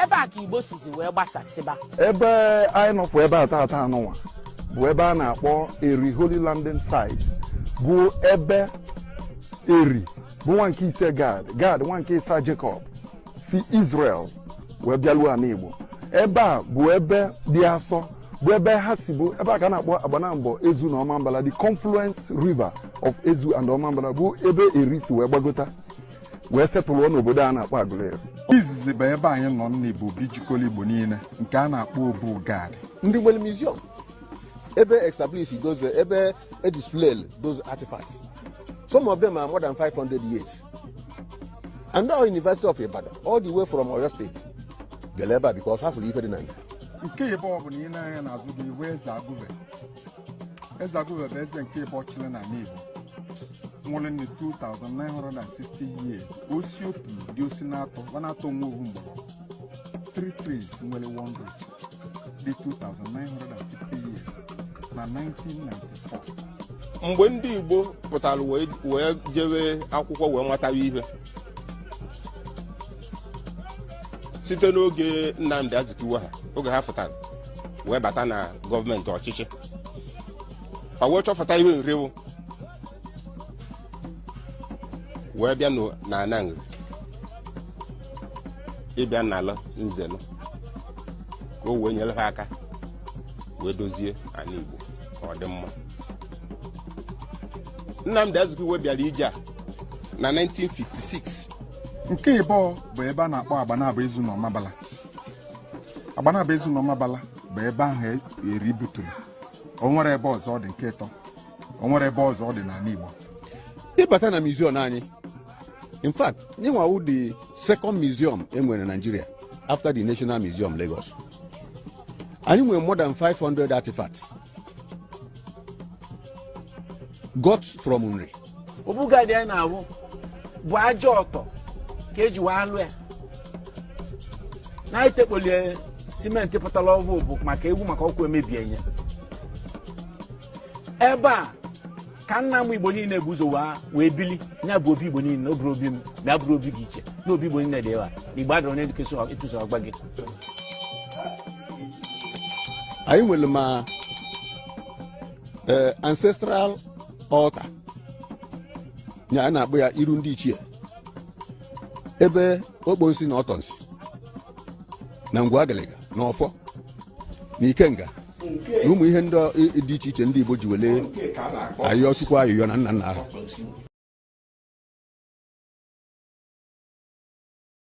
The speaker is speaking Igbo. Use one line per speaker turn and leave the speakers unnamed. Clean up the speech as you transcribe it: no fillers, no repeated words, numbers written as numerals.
Ebe a ka Igbo sizi wee gbasasịba.
Ebe anyị nọpụ ebe a taata anụnwa bụ ebe a na-akpọ Eri Holy Landing Site, bụ ebe Eri bụ nwa nke ise Gad, Gad nwa nke ịsa Jacob, si Israel wee bịaluo ala Igbo. Ebe a bụ ebe dị asọ, bụ ebe ha si, bụ ebe a ka a na-akpọ Agbanambọ Ezu na Ọmambala, the confluence river of Ezu and Ọmambala, bụ ebe Eri si wee gbagota wee setụlụọ n'obodo a na-akpọ Aguleri.
Izizi bụ ebe anyị nọ nna bụ obi jikọrọ Igbo niile nke a na-akpọ Obu Gad.
Ndị nwere museum ebe establish those, ebe e display those artifacts. Some of them are more than 500 years, and all University of Ibadan, all the way from Oyo State, bịara ebe a because ha fụrụ ife dị na nga.
Nke ịbọ bụ na ị na-anya n'azụ gị iwe Eze Agụve. Eze Agụve bụ eze nke ịbọ chịrị n'ala Igbo, nwụrụ na 2960 years. Osi otu dị osi na-atọ ọ na-atọ onwe ohu mgbọrọgwụ, three trees nwere one root, dị 2960 years na 1994.
Mgbe ndị Igbo pụtara wee jewe akwụkwọ wee nwatawa ihe site n'oge Nnamdi Azikiwe ha, oge ha fụtara wee bata na gọọmenti ọchịchị, ọ wee chọpụta ihe Nri wụ wee bịa na ana Nri, ịbịa n'ala Nzelu ka o wee nyere ha aka wee dozie ala Igbo ka ọ dị mma. Nnamdi Azikiwe bịara ije a na 1956.
Nke ịbọ bụ ebe a na-akpọ Agbanabọ Ezu na Ọmabala. Agbanabọ Ezu na Ọmabala bụ ebe ahụ Eri buturu. O nwere ebe ọzọ ọ dị. Nke ịtọ, o nwere ebe ọzọ ọ dị n'ala Igbo.
Ịbata na museum anyị, in fact, nyenwawu the second museum e nwere na Nigeria after the National Museum, Lagos. Anyị nwere more than 500 artifacts got from Nri.
Obu Gad anyị na-ahụ bụ aja ọtọ ka eji wee alụ ya na itekpolie simenti pụtara ọhụụ bụ maka egwu, maka ọkụ emebie ya. Ebe a ka nna m Igbo niile bụ ụzọ wee bili ya bụ obi Igbo niile na oburu obi m ma ya bụrụ obi gị iche na obi Igbo niile dị ebe a na Igbo adọrọ n'edukeshọn ịtụso ọgba gị.
Anyị nwere ma ancestral altar ya, a na-akpọ ya iru ndị ichie, ebe okponsi na ọtọnsi na ngwa agịlịga na ọfọ na ikenga na ụmụ ihe ndị dị iche iche ndị Igbo ji wele ayọ Chukwu ayụyọ na nna nna ha.